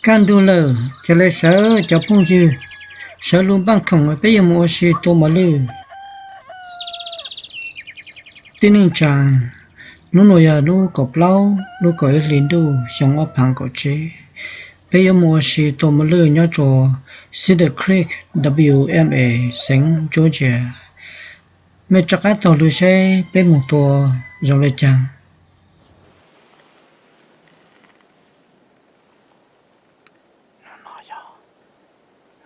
Kaj ntug lawm, cia li sawv cov phooj ywg, sawv lug npaj khoom peb yuav mus ua si tua mos lwj. Tib neeg tsaam, hnub no yog lub kaum plaub lub kaum ib hlis ntuj xyoo ob phav kaum tsib. Peb yuav mus ua si tua mos lwj nyob rua Cedar Creek, W M A, xeev Georgia. Mej rov qab taug lw seb peb mus tua zoo le caag. Hnub no yog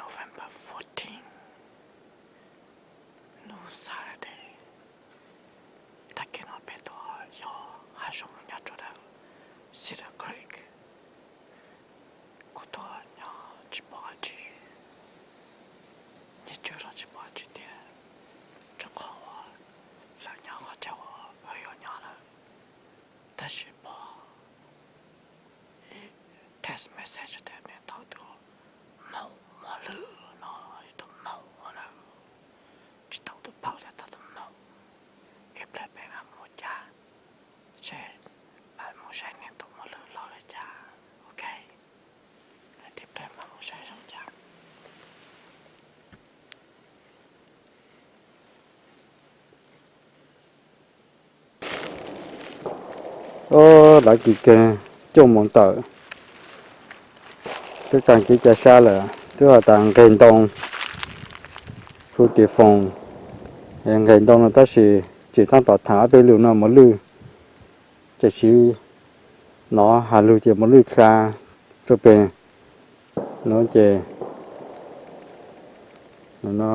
November fourteen, hnub Saturday. Tag kis no peb tuaj yog hav zoov nyob rau Cedar Creek. Kuv tuaj nyob tsis pom dab tsi, nyob tsawg los tsis pom dab tsi tiag, rau qhov uas lawv nyob qhov chaw uas wb yuav nyob lawm. Tab sis pom text message tias nws tau tus maum mos lwj no, ib tug maum na, tsis tau tus phauj, tau tus maum. Ib pliag peb mam mus cas, seb, mam mus saib nws tus mos lwj los li cas. Ok, ib pliag mam mus saib zoo cas. Lawv kis kawg, cuaj moos tawm, twb qee kev cai sab lawm, twb has tas nqeg ntoo, hu tes foos, nqeg ntoo no tab sis tseem tab tom tham ob peb lus no mos lwj, tam sim no has lug ces mos lwj dlha rua peg no ces, no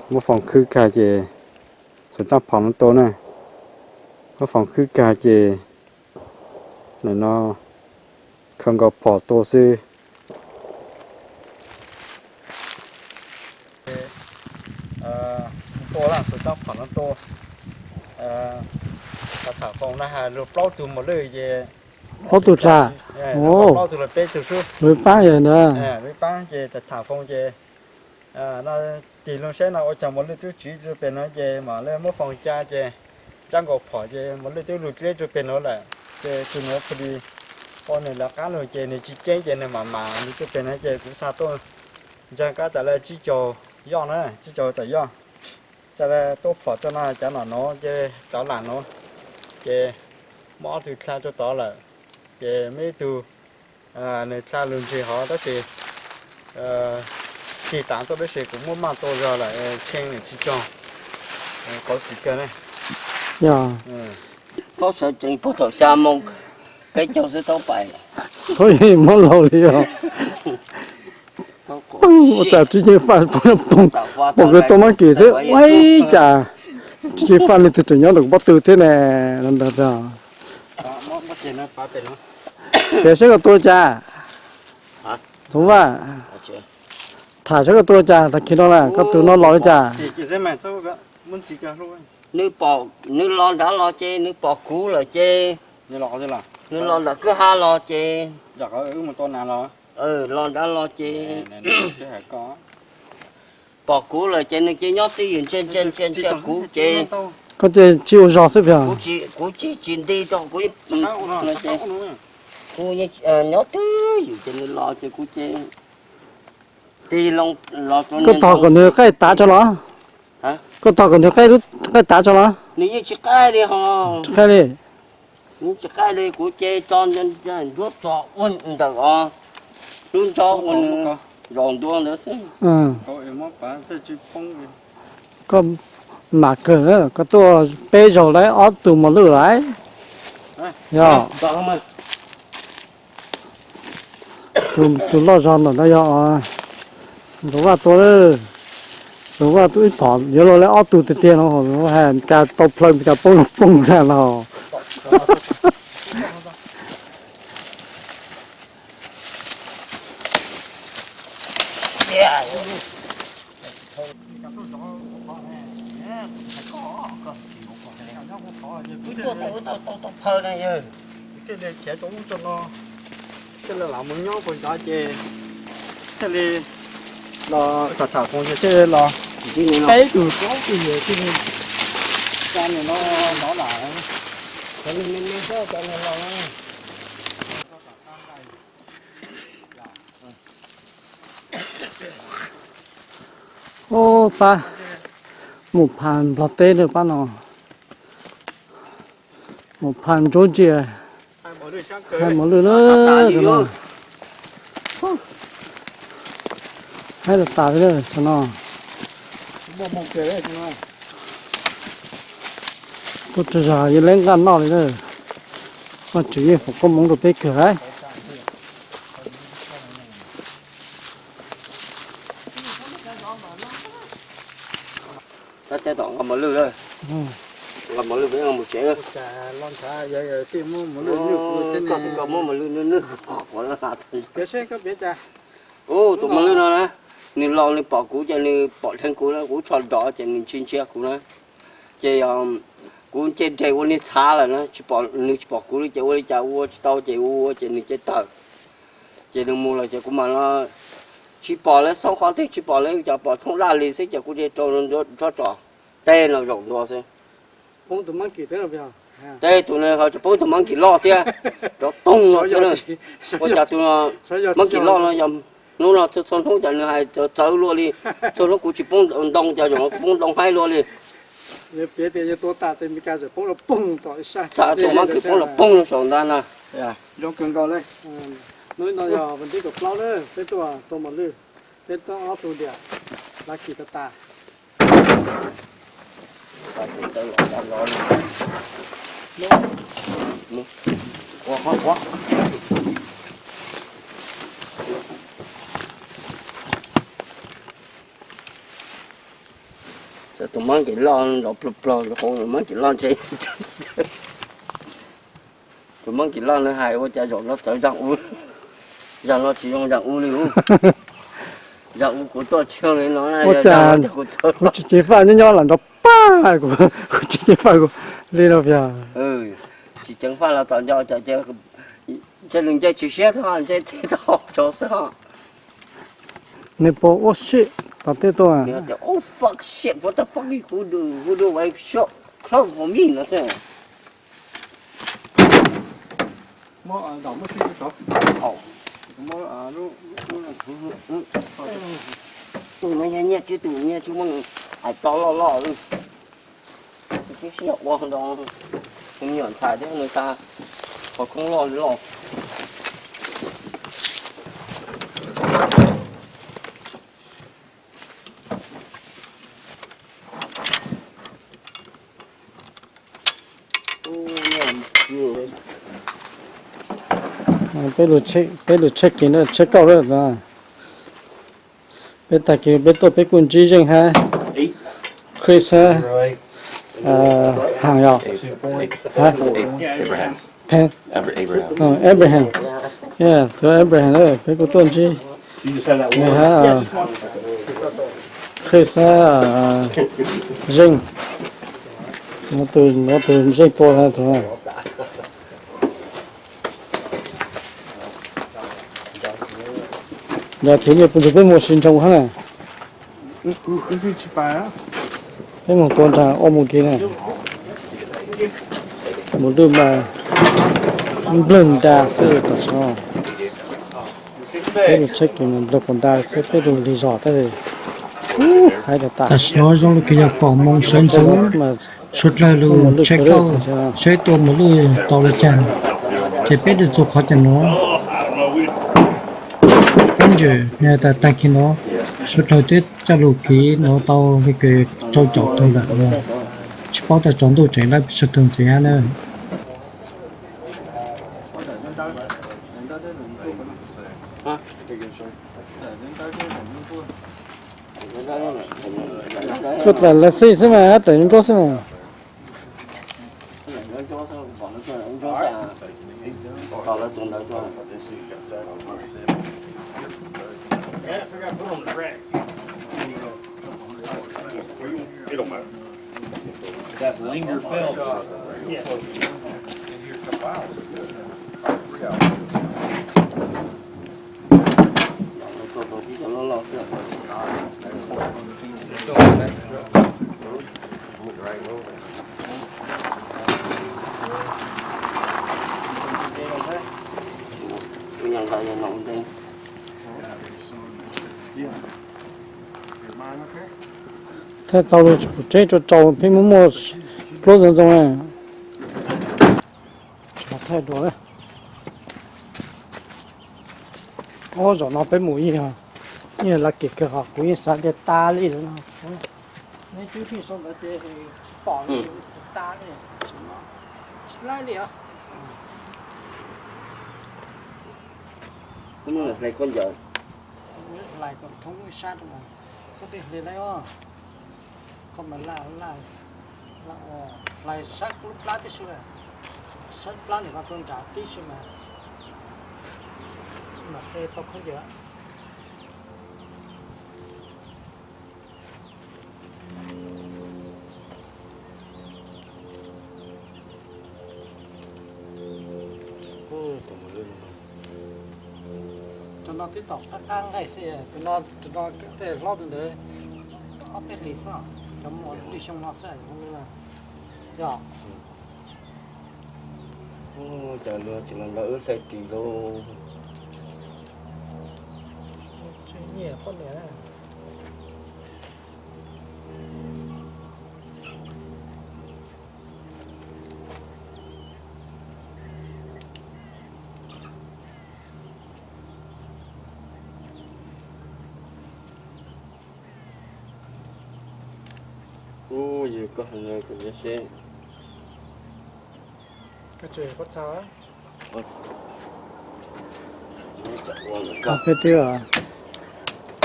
muab foom khwb kag ces xuas taab phom no tua na, muab foom khwb kag ces no khaws nkaus phom tua xwb. Tua, xuas taab phom no tua, tham foos na has lug plaub tug mos lwj ces plaub tug dlha, plaub tug los peb tug xwb, lawv paab yog ntawd, lawv paab ces tham foos ces no tig lug saib no ua cas mos lwj twb tsiv rua peg no ces mam li muab foos ca ces tsab nkaus phom ces mos lwj twb lug dleb rua peg no lawm. Ces tus nuav phu dis ua nws lawv qab lug ces nws tsis ceeb ces nws mam mam lug rua peg no ces kuv xa tuaj ntsaag kab tas le tsib caug yoj na, tsib caug tawm yoj. Xa le tuaj phom tuaj no cov nom nuav ces rov lam nuav ces muaj ob tug dlha rua tod lawm. Ces muaj ib tug nws dlha lug ntseg hov tab sis tig tav tuaj tab sis kuv muab maj tua zog lawm, tshee nws tsis tsaug, qauv xim kawg ne. Thaub sawv tsees puag thaum xya moo peb caug xwb thaub pais. Thaub yeej muab laug li os. Ua cas tsis ceeb faj, pom kws tua mab kis xwb ua cas tsis ceeb faj li tug tseem nyob ntawm kuv pob tw thiab ne. Piav saib koj tua cas, Ntxoov Vaj, tham saib koj tua cas tag kis no na, koj tus no los li cas? Nws los nrad los ces nws pom kuv lawm ces nws los nram kwj ha los ces los nrad los ces pom kuv lawm ces nws cia nyob twj ywm ntsia ntsia ntsia kuv ces koj ces tsis ua zog xwb tiag. Kuv tsis tsis nti rau kuv, kuv nyob twj ywm ces nws los ces kuv ces tig los rau. Koj thov kom nws qaij tav tso los. Koj thov kom nws qaij tav tso los. Nws yeej tsis qaij li ho. Tsis qaij li. Nws tsis qaij li kuv ces tso nruab tso ua ntawm os, lub ntsov ua nws zaum ntua ntawd xwb. Koj mam kawg, koj tuaj peb zaug lawm ob tug mos lwj lawm. Yog tus loj zog ntawm no yog Ntxoov Vaj tua. Ntxoov Vaj tua ib phom yuav luag lawm ob tug tiag tiag no, has cas tau plhaw cas poob poob ntag los. Wb tuaj tau, wb tau tau tau phaw na yawg. Thiaj li khiav rau ub rau no, thiaj li lam mus nyob puag nrad ces thiaj li los tham tham foos ces thiaj li los peb tug plaub tug yawg thiaj li tsa nws no nov lawm. Cov nws me me xwb cov nws los. Ub, pab mus phaj nplog teb lawm pab no. Mus phaj ntsuab ntsia, haib mos lwj lawm no. Haib tas tas li lawm tam no. Tuaj tsawg zog yeej leb nqaj noj li lawm. Vaj tswv yeej foom koob hmoov rau peb kawg lawm. Tab tom nqa mos lwj, nqa mos lwj peb mus tsev. Koj twb muab mos lwj nwj nwj kuv. Ub, tus mos lwj no na, nws los nws pom kuv ces nws pom dheev kuv na, kuv tsho nrov ces nws ntsia ntsia kuv na. Ces kuv nce deg ua niag txhav lawm na, tsis pom, nws tsis pom kuv li ces ua li cas ua tsis tau ces ua ua ces nws cia tawm. Ces nws mus lawm ces kuv mam no tsis pom lawv xoob qhov twg tsis pom lawv, cov pom thoob daj li xwb ces kuv cia rau nrob tso, tej no zaum ntua xwb. Tej tus ne ho tseem poob tus mab nkis loj thiab, rov toog no thiab. Ua cas tus mab nkis loj no yog hnub no txhua txhua hnub cas nws hais txawv luaj li, txhua hnub kuv tsis poob ntoo cas zaum no kuv poob ntoo haib luaj li. Xav tus mab nkis poob los poog rau saum ntag na. Hnub no yog vas thib kaum plaub na, peb tuaj tua mos lwj, peb tuaj ob tug diam, lab kis tas tas. Tus mab nkis loj nrov plog plog, mab nkis loj ntshe. Tus mab nkis loj no hais ua cas zaum no txawv zaum ub, zaum no tsis zoo zaum ub li ub. Zaum ub kuv tuaj tsis zoo li no, ua cas kuv tsis ceev faj nyob nyob los nrov pag, kuv tsis ceev faj kuv li no yog. Tsis ceev faj los tom nco, ntshe nws nce tsis siab thiab, ntshe tib tau tso xwb os. Nws puas ua shit tom tej tuaj? Tias, oh fuck shit, what the fuck you do, who do I shot close for me no xwb. Tus no nyiaj nyiaj tsis tus nyiaj tsis muaj nws hais tau loj loj li. Tsis sib ua ntau, nws me nyuam ntxhais thiab nws xa qhov khoob loj li loj. Peb lug check, peb lug check kis na, check koj lawm. Peb tag kis peb tuaj peb kuj ntsib Zeej hab Chris hab Haas yog? Abraham. Abraham. Yeah, tus Abraham, peb kuj tuaj ntsib nws hab Chris hab Zeej. Nuav tus Zeej tua tus. Yog thaum me pub ntug peb mus sis nroo hab na. Peb mus tua nraag ua mus kis na. Mus lwj mas nplawg nta xwb tam sim no. Peb mus tsheb kis mas nplawg quas nta xwb, peb lug lig zog tab sis hais tas tas. Tam sim no zoo li kws yog kaum moos sawv ntxov, suav dlawg lug tsheb kauj saib tua mos lwj tau le caag, ces peb lug txug qhov caag nuav. Peb ntsuam tas tag kis nuav, suav dlawg twb coj lug kis nuav tau le kws rau caum tug lawm, tsis paub tas tsaus ntuj tseem dawb sawv tug ntxiv hab na. Suav dlawg lawv xij xwb mas, hab tawm nruab xwb mas. Tus nyuam ntawd yog nom ntej. Thaij tau lug tsev rua rau peb muaj muaj dluab ntxoov ntxoo. Thaij dua. Ob zaug no peb mus yeej, yeej laj kis kawg hos kuv yeej xav tias tag li lawm no. Neb twb pheej sau ntawd ces pom li tag li. Tsis laib li os. Hlais kom thoob sab rau, txhob tej hle laib os. Koj mas laj laj, hlais sab lub plab tib si, sab plab ntawm ko tuaj nram tib si mas, mam hle tau khaub ncaws. Tus no twb tom qab qab nqaij xwb, tus no, tus no tej hlob tus ntawd ob peb hlis xwb, cov muaj lwj xyoo no xwb. Yog cas luag tsis los nrog wb hlais ris lauj? Ub, yog koj hais no kuv yuav seb. Peb twb,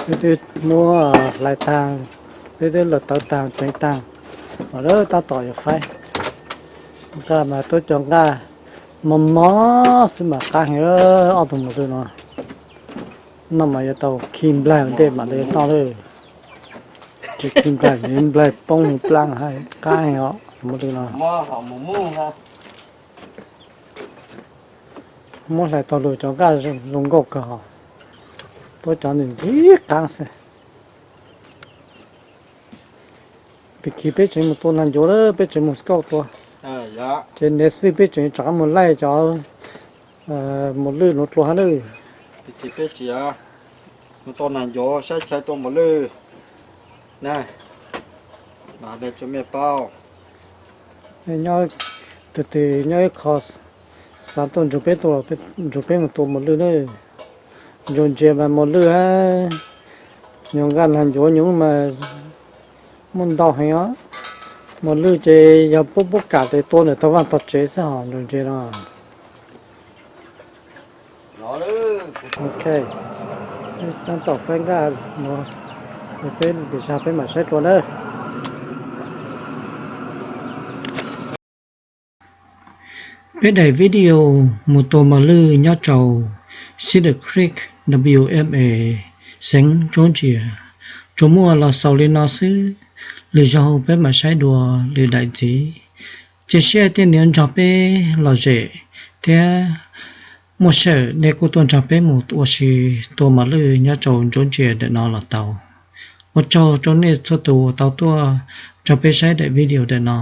peb twb muab hlais tag, peb twb los tawv tag tseev tag, mas tab tom yuav faib. Nqaj mas tuab cov nqaj mos mos xwb mas qab heev, ob tug mos lwj no. Noj mas yuav tau khi nplaig ua ntej mam li noj lawm. Tsis khi nplaig, nplaig poob mus plaab, qab heev os mos lwj no. Muab hlais tau lug cov nqaj zoo nkauj kawg hos, tuab cov ntawm ntxim qaab xwb. Pem khi peb tseem mus tua nag ncuav lawm, peb tseem mus scout tua. Ces next week peb tseem rov qab mus laij cov mos lwj nuav dlua hab lawm. Pem khi peb tseem mus tua nag ncuav saib chaw tua mos lwj na, mam hais rua mej paub. Nyob, tug twg nyob ib qho xav tuaj nrug peb tua, nrug peb mus tua mos lwj na. Georgia mas mos lwj hab nyuag nqaj nag ncuav nyuj mas muaj ntau heev os. Mos lwj ces yog pub pub kam tes tua ntawm tog vaj tog tsev xwb hos Georgia no. Ok, tab tom faib nqaj no, peb lwm zag peb mam saib dlua nawb. Peb daim video mus tua mos lwj nyob rau Cedar Creek, W M A, xeev Georgia, tsuas muaj los xaus li no xwb. Lwm zaug peb mam saib dua lwm daim ntxiv. Cia siab tias nej yuav nrog peb lom zem thiab muaj sij hawm nej kuj tuaj nrog peb mus ua si tua mos lwj nyob rau Georgia ntawm no los tau. Ua tsaug rau nej txhua tus uas tau tuaj nrog peb saib daim video ntawm no.